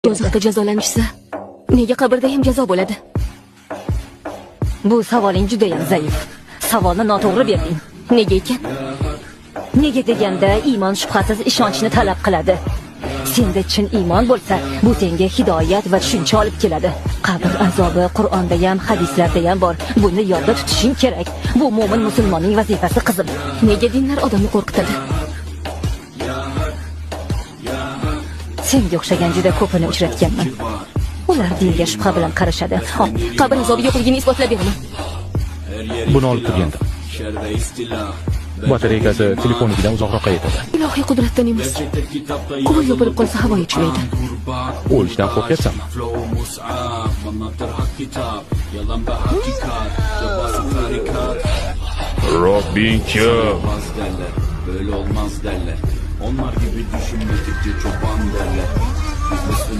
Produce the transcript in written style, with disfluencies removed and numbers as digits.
Do'zaxda jazolanishsa, nega qabrda ham jazo bo'ladi? Bu savoling judayam zaif. Savolni noto'g'ri berding. Nega ekan? Nega deganda, iymon shubhasiz ishonchni talab qiladi. Senda chin iymon bo'lsa, bu senga hidoyat va tushuncha olib keladi. Qabr azobi Qur'onda ham, hadislarda ham bor. Buni yodda tutishing kerak. Bu mo'min musulmonning vazifasi, qizim. Nega dinlar odamni qo'rqitadi? Senga o'xshagan juda ko'pini uchratganman. Ular dinga shubha bilan qarashadi. Hop, Qabr azobi yo'qligini isbotlab beraman. Buni olib turgandim. Batareykasi telefonikidan uzoqroqqa yetadi. Ilohiy qudratdan emas. Quvur yopilib qolsa, havo yetishmaydi. O'lishdan qo'rqyapsanmi? Robbing kim? Derler, böyle olmaz derler. Onlar gibi düşünmedikçe çoban derler. Biz Müslüman